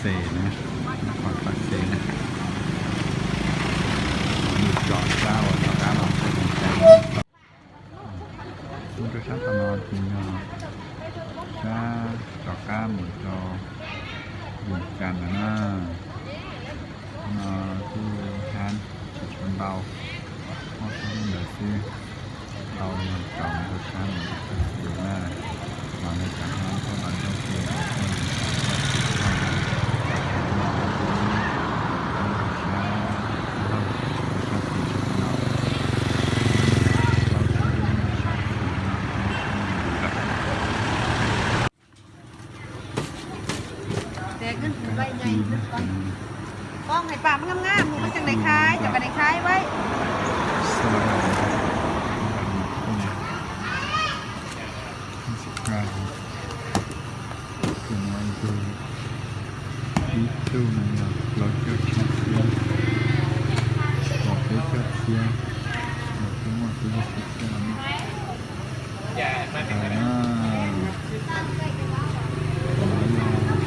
Tes na, nab qhov pas tes na. Mus rov sab uas rov qab los sab Vias Cas. Mus rau sab tom no ces yog sab rov qab mus rau Vias Cas lawm na. No kuj hab tsis tshua ntau, ob peb lub ntawd xwb. Tau yog tau rau sab mus rau sab xis na, los yog cov hab tuaj los nrog peb Koj hais pam ngab ngab mus muab cov neeg khai, cov neeg khai wb. Tus no ib tug, ib tug no yog plaub caug tsib txhiab, kaum peb caug txhiab, los twb muaj peb caug tsib txhiab no.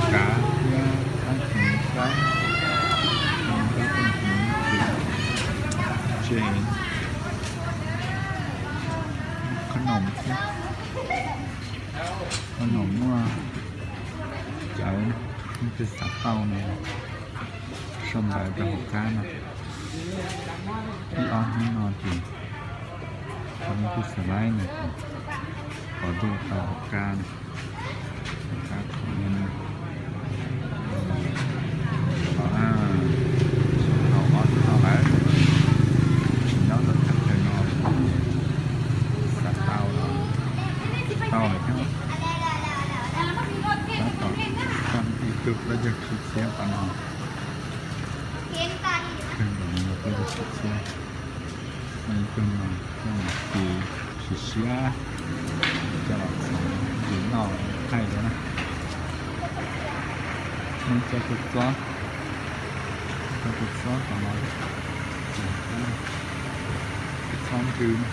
Kav thiab tab tseem saib, tseem qhob noom thiab, qhob noom muaj cawv, twb xav tau no, sau ntawv rau hauv qab no. Ib ob hnub no ces qhov no twb xav laib no ces qhov ntuj tau hauv qab no, hauv qab qhov no, los na, tau ob hnub no lawm, tsis nyob rau thaj chaw no, xav tau los tau lawm thiab. Tab tom tag ib tug plaub caug tsib txhiab qhov no, kawg nkaus no plaub caug tsib txhiab. Ib tug no coj mus ci siav siav, coj los txhoov ntsis noj thaij rau na. Muaj ib co kua txob, ib co kua txob qhov no, kua txob ntsw na.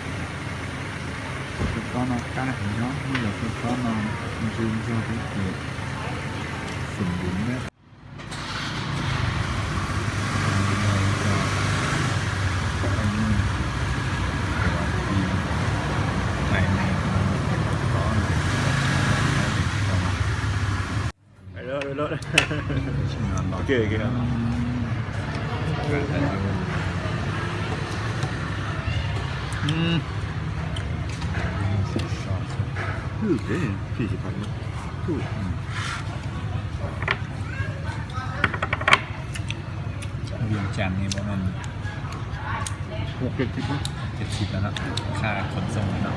Kua txob no qab heev nyob, muaj cov kua txob no ntsw ntsuag thiab ces xum ntsis nteb. Vias Cas no mas ua ke tib, ua ke tib no, qha qhov txoos no.